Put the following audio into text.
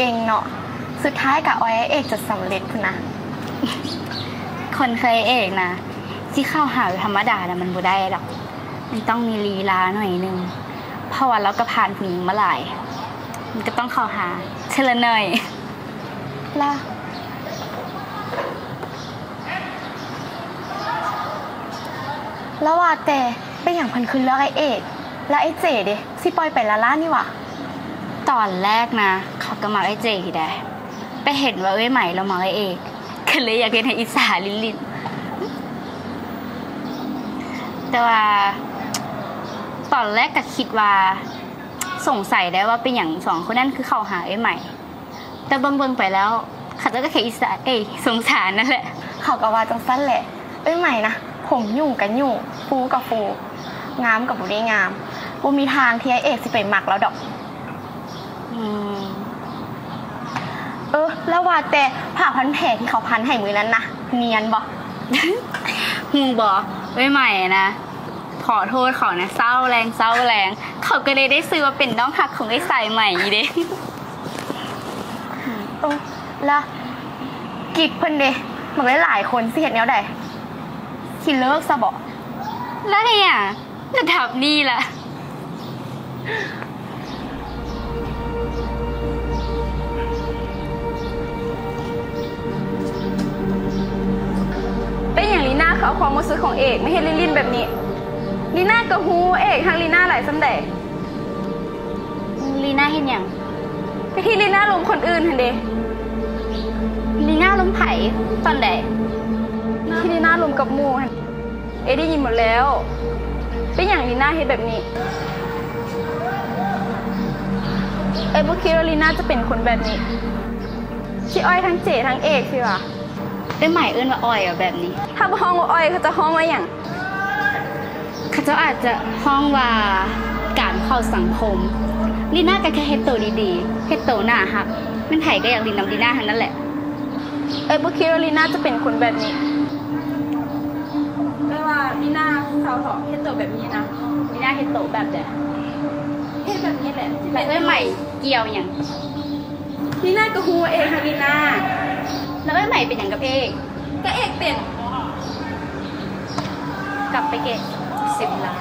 ເກັ່ງເນາະ ສຸດທ້າຍກໍອ່ອຍອ້າຍເອກຈົນສຳເລັດພຸ້ນນະ. ຄົນຄືອ້າຍເອກນະ ຊິເຂົ້າຫາແບບທຳມະດານະມັນບໍ່ໄດ້ດອກ ມັນຕ້ອງມີລີລາໜ້ອຍໜຶ່ງ ເພາະວ່າລາວກໍຜ່ານຜູ້ຍິງມາຫຼາຍ ມັນກໍຕ້ອງເຂົ້າຫາເທື່ອລະໜ້ອຍ. ລະ ລະວ່າແຕ່ເປັນຫຍັງເພິ່ນຄືເລືອກອ້າຍເອກ ລະອ້າຍເຈເດ ຊິປ່ອຍໄປລ້າໆນີ້ຫວາ? ຕອນແລກນະ ເຂົາກໍມັກອ້າຍເຈຢູ່ໃດ ໄປເຫັນວ່າເອື້ອຍໃໝລາວມັກອ້າຍເອກ ກໍເລີຍຢາກເຮັດໃຫ້ອິດສາລິນໆ. ແຕ່ວ່າຕອນແລກກໍຄິດວ່າ ສົງໄສໄດ້ວ່າເປັນຫຍັງສອງຄົນນັ້ນຄືເຂົ້າຫາເອື້ອຍໃໝ ແຕ່ເບິ່ງໆໄປແລ້ວ ເຂົາເຈົ້າກໍແຄ່ອິດສາ ເອີຍ ສົງສານນັ້ນແຫຼະ. ເຂົາກໍວ່າຈັ່ງຊັ້ນແຫຼະ ເອື້ອຍໃໝນະ ຜົມຫຍຸ້ງກໍຫຍຸ້ງ ຟູກໍຟູ ງາມກໍບໍ່ໄດ້ງາມ ບໍ່ມີທາງທີ່ອ້າຍເອກຊິໄປມັກລາວດອກ. ອືມ ເອີ ລະວ່າແຕ່ຜ້າພັນແຜທີ່ເຂົາພັນໃຫ້ມື້ນັ້ນນະ ນຽນບໍ່? ຮູ້ບໍ່ ເອື້ອຍໃໝນະ ຂໍໂທດເຂົານະ ເຊົາແລງເຊົາແລງ ເຂົາກໍເລີຍໄດ້ຊື່ວ່າເປັນນ້ອງຮັກຂອງອ້າຍສາຍໃໝອີເດ້. ໂອ້ ລະກິບເພິ່ນເດ ບັກຫຼາຍໆຄົນຊິເຮັດແນວໃດ? ຊິເລີກຊະບໍ? ລະເຮັດຫຍັງ ລະດັບນີ້ລະ. ເປັນຫຍັງລີນາເຂົາເອົາຄວາມຮູ້ສຶກຂອງເອກມາເຮັດຫຼິ້ນໆແບບນີ້? ລີນາກໍຮູ້ເອກຮັກລີນາຫຼາຍສ່ຳໃດ. ລີນາເຮັດຫຍັງ? ກໍທີ່ລີນາລົມຄົນອື່ນຫັ້ນເດ. ລີນາລົມໃຜ? ຕອນໃດ? ທີ່ລີນາລົມກັບໝູ່ຫັ້ນ. ເອກໄດ້ຍິນໝົດແລ້ວ. ເປັນຫຍັງລີນາເຮັດແບບນີ້? ເອກບໍ່ຄິດວ່າລີນາຈະເປັນຄົນແບບນີ້ ທີ່ອ້ອຍທັງເຈທັງເອກຊິຫວາ? ເອື້ອຍໃໝເອີ້ນວ່າອ້ອຍຫວາແບບນີ້? ຖ້າບໍ່ຮ້ອງວ່າອ້ອຍ ເຂົາເຈົ້າຮ້ອງວ່າຫຍັງ? ເຂົາເຈົ້າອາດຈະຮ້ອງວ່າການເຂົ້າສັງຄົມ. ລີນາກໍແຄ່ເຮັດໂຕດີໆ ເຮັດໂຕໜ້າຮັກ ແມ່ນໃຜກໍຢາກຫຼິ້ນນຳລີນາທັງນັ້ນແຫຼະ. ເອກບໍ່ຄິດວ່າລີນາຈະເປັນຄົນແບບນີ້. ແປວ່າລີນາເຊົາເຖາະ ເຮັດໂຕແບບນີ້ນະ. ລີນາເຮັດໂຕແບບໃດ? ເຮັດແບບນີ້ແຫຼະ. ແລ້ວເອື້ອຍໃໝກ່ຽວຫຍັງ? ລີນາກໍຮູ້ວ່າເອກຮັກລີນາ. ແລ້ວເອື້ອຍໃໝເປັນຫຍັງກັບເອກ? ກໍເອກເປັນ. ກັບໄປເກັບສິບລ້ານ.